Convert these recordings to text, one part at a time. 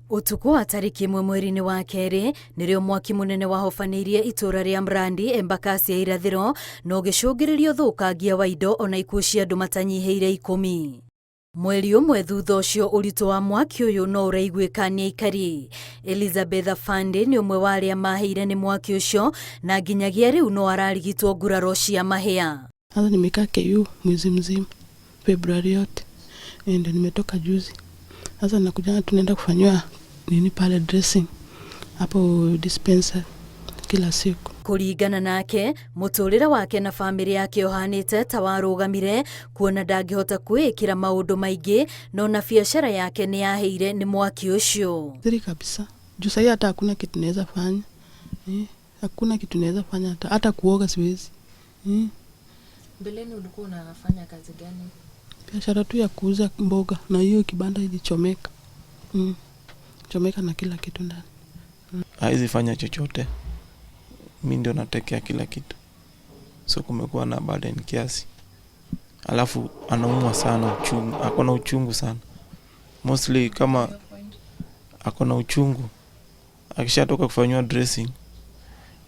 Ũtukũ wa tarĩki ĩmwe mweri-inĩ wa kerĩ nĩrĩo mwaki mũnene wahobanĩirie itũũra rĩa Mrandi, Embakasi ya irathĩro, na ũgĩcũngĩrĩria ũthũkangia wa indo ona ikuũ cia andũ matanyihĩire 10. Mweri ũmwe thutha ũcio ũritũ wa mwaki ũyũ no ũraiguĩka nĩ aikari. Elizabeth Afande nĩ ũmwe wa arĩa mahĩire nĩ mwaki ũcio na nginyagia rĩu no ararigitwo nguraro cia mahĩa. Sasa nimekaa KU mwezi mzima, Februari yote. Ndio nimetoka juzi. Sasa nakuja tunaenda kufanyiwa nini pale dressing hapo dispensary kila siku. Kũringana nake, mũtũrĩre wake na bamĩrĩ yake ũhanĩte ta warũgamire kuona ndangĩhota kwĩĩkĩra maũndũ maingĩ no na biacara yake nĩ yahĩire nĩ mwaki ũcio. Siri kabisa. Juu sahii hata hakuna kitu naweza fanya. Hakuna kitu naweza fanya hata kuoga siwezi. Mbeleni ulikuwa unafanya kazi gani? Biashara tu ya kuuza mboga na hiyo kibanda ilichomeka. Chomeka na kila kitu ndani. Haizi fanya chochote. Mimi ndio natekea kila kitu. So kumekuwa na burden kiasi. Alafu anaumwa sana uchungu, ako na uchungu sana. Mostly kama ako na uchungu, akishatoka kufanywa dressing,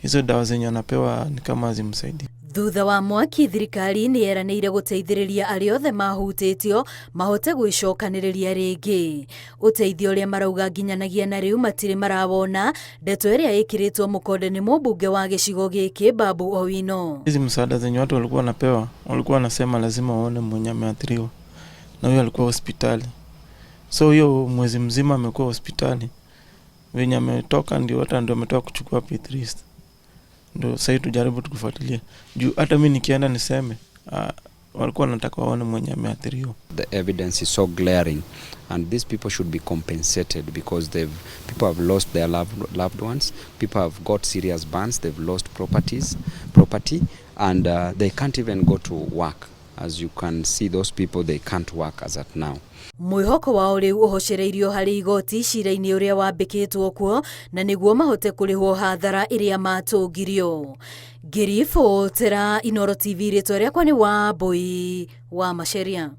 hizo dawa zenye anapewa ni kama hazimsaidii. Thutha wa mwaki thirikari nĩ yeranĩire gũteithĩrĩria arĩa othe mahutĩtio mahote gwĩcokanĩrĩria rĩngĩ. Ũteithio ũrĩa marauga nginyanagia na rĩu matirĩ marawona, ndeto ĩrĩa ĩkĩrĩtwo mũkonde nĩ mũmbunge wa gĩcigo gĩkĩ Babu Owino. Hizi msaada zenye watu walikuwa wanapewa, walikuwa wanasema lazima waone mwenye ameathiriwa, na huyo alikuwa hospitali. So hiyo mwezi mzima amekuwa hospitali, venye ametoka ndio hata ndio ametoka kuchukua P3. Ndio sasa tujaribu tukufuatilia. Juu hata mimi nikienda niseme, walikuwa wanataka waone mwenye ameathiriwa. The evidence is so glaring and these people should be compensated because people have lost their loved ones, people have got serious burns, they've lost property and they can't even go to work. As you can see, those people, they can't work as at now. Mwĩhoko wao rĩu ũhocereirio harĩ igoti cira-inĩ ũrĩa wambĩkĩtwo kuo na nĩguo mahote kũrĩhwo hathara ĩrĩa matũngirio. Ngĩribotera Inooro TV, rĩtwa rĩakwa nĩ Wambui wa Macharia.